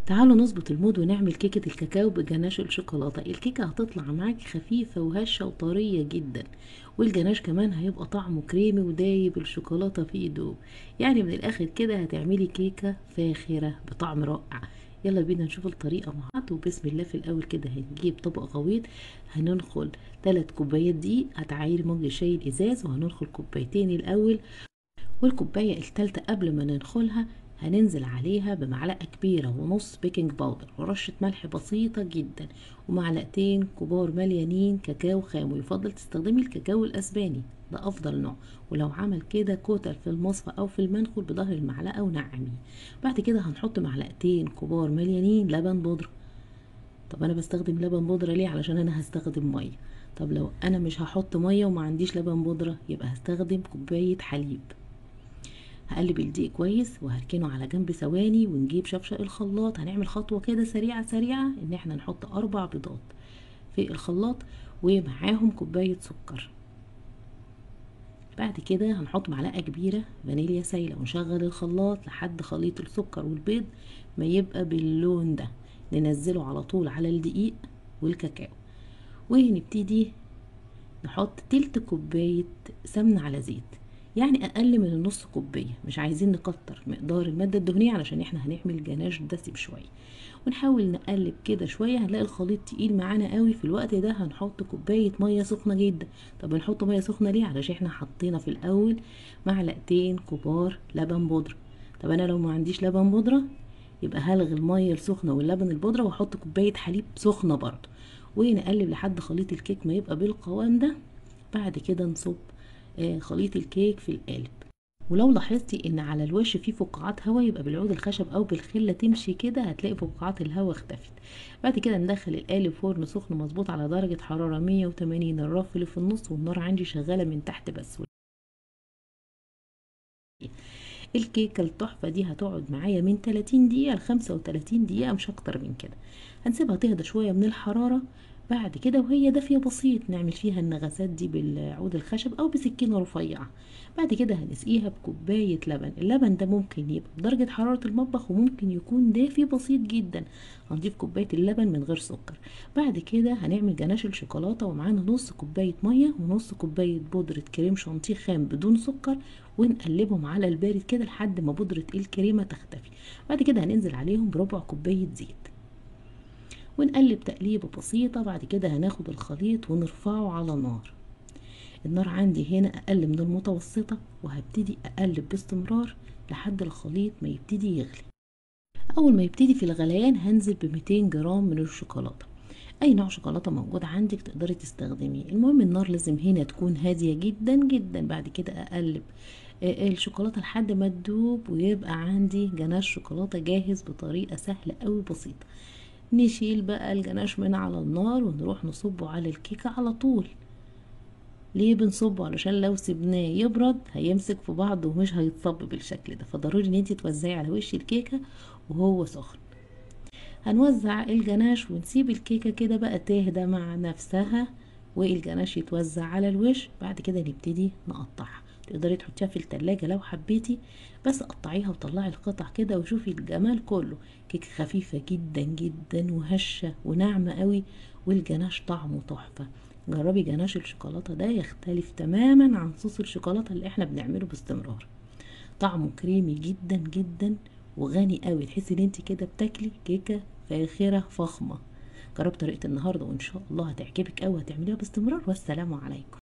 تعالوا نظبط ال mood ونعمل كيكة الكاكاو بجناش الشوكولاتة. الكيكة هتطلع معاك خفيفة وهشة وطرية جدا، والجناش كمان هيبقى طعمه كريمي ودايب الشوكولاتة فيه دوب. يعني من الاخر كده هتعملي كيكة فاخرة بطعم رائع. يلا بينا نشوف الطريقة مع بعض. وبسم الله في الاول كده هنجيب طبق غويط، هننخل 3 كوبايات دقيق، هتعاير مج شاي الازاز، وهننخل كوبايتين الاول، والكوباية التالتة قبل ما ننخلها هننزل عليها بمعلقة كبيرة ونص baking powder ورشة ملح بسيطة جدا، ومعلقتين كبار مليانين كاكاو خام، ويفضل تستخدمي الكاكاو الأسباني ده أفضل نوع، ولو عمل كده كتل في المصفى أو في المنخل بظهر المعلقة ونعميه. بعد كده هنحط معلقتين كبار مليانين لبن بودرة. طب أنا بستخدم لبن بودرة ليه؟ علشان أنا هستخدم مية. طب لو أنا مش هحط مية وما عنديش لبن بودرة يبقى هستخدم كوباية حليب. هقلب الدقيق كويس وهركنه على جنب ثواني، ونجيب شفشق الخلاط. هنعمل خطوة كده سريعة سريعة، ان احنا نحط 4 بيضات في الخلاط ومعاهم كوباية سكر. بعد كده هنحط معلقة كبيرة فانيليا سايلة، ونشغل الخلاط لحد خليط السكر والبيض ما يبقى باللون ده. ننزله على طول على الدقيق والكاكاو، وهنبتدي نحط تلت كوباية سمنة على زيت، يعني اقل من النص كوباية، مش عايزين نكتر مقدار المادة الدهنية علشان احنا هنعمل جناش دسم شوية. ونحاول نقلب كده شوية، هنلاقي الخليط تقيل معانا قوي. في الوقت ده هنحط كوباية مية سخنة جدا. طب بنحط مية سخنة ليه؟ علشان احنا حطينا في الاول معلقتين كبار لبن بودره. طب انا لو ما عنديش لبن بودره يبقى هلغي المية السخنة واللبن البودره واحط كوباية حليب سخنة برضو، ونقلب لحد خليط الكيك ما يبقى بالقوام ده. بعد كده نصب خليط الكيك في القالب. ولو لاحظتي ان على الوش فيه فقاعات هواء يبقى بالعود الخشب او بالخله تمشي كده، هتلاقي فقاعات الهواء اختفت. بعد كده ندخل القالب فرن سخن مظبوط على درجه حرارة 180، الرف اللي في النص، والنار عندي شغالة من تحت بس. الكيكه التحفة دي هتقعد معايا من 30 دقيقة ل 35 دقيقة، مش اكتر من كده. هنسيبها تهدى شوية من الحرارة. بعد كده وهي دافيه بسيط نعمل فيها النغزات دي بالعود الخشب او بسكينة رفيعة. بعد كده هنسقيها بكوبايه لبن. اللبن ده ممكن يبقى بدرجة حرارة المطبخ وممكن يكون دافي بسيط جدا. هنضيف كوباية اللبن من غير سكر. بعد كده هنعمل جناش الشوكولاتة، ومعانا نص كوباية مية ونص كوباية بودره كريم شانتيه خام بدون سكر، ونقلبهم على البارد كده لحد ما بودره الكريمة تختفي. بعد كده هننزل عليهم بربع كوباية زيت ونقلب تقليبة بسيطة. بعد كده هناخد الخليط ونرفعه على نار. النار عندي هنا أقل من المتوسطة، وهبتدي أقلب باستمرار لحد الخليط ما يبتدي يغلي. أول ما يبتدي في الغليان هنزل ب200 جرام من الشوكولاتة. أي نوع شوكولاتة موجود عندك تقدري تستخدميه، المهم النار لازم هنا تكون هادية جدا جدا. بعد كده أقلب الشوكولاتة لحد ما تدوب، ويبقى عندي جناش شوكولاتة جاهز بطريقة سهلة أوي بسيطة. نشيل بقى الجناش من على النار ونروح نصبه على الكيكة على طول. ليه بنصبه؟ علشان لو سيبناه يبرد هيمسك في بعضه ومش هيتصب بالشكل ده، فضروري ان انتي توزعي على وش الكيكة وهو سخن. هنوزع الجناش ونسيب الكيكة كده بقى تهدى مع نفسها، والجناش يتوزع على الوش. بعد كده نبتدي نقطعها. تقدري تحطيها في التلاجة لو حبيتي، بس قطعيها وطلعي القطع كده وشوفي الجمال كله. كيكة خفيفة جدا جدا وهشة وناعمة قوي، والجناش طعمه تحفة. جربي جناش الشوكولاتة ده، يختلف تماما عن صوص الشوكولاتة اللي احنا بنعمله باستمرار. طعمه كريمي جدا جدا وغني قوي، تحسي ان انت كده بتاكلي كيكة فاخرة فخمة. جربي طريقة النهاردة وان شاء الله هتعجبك قوي، هتعمليها باستمرار. والسلام عليكم.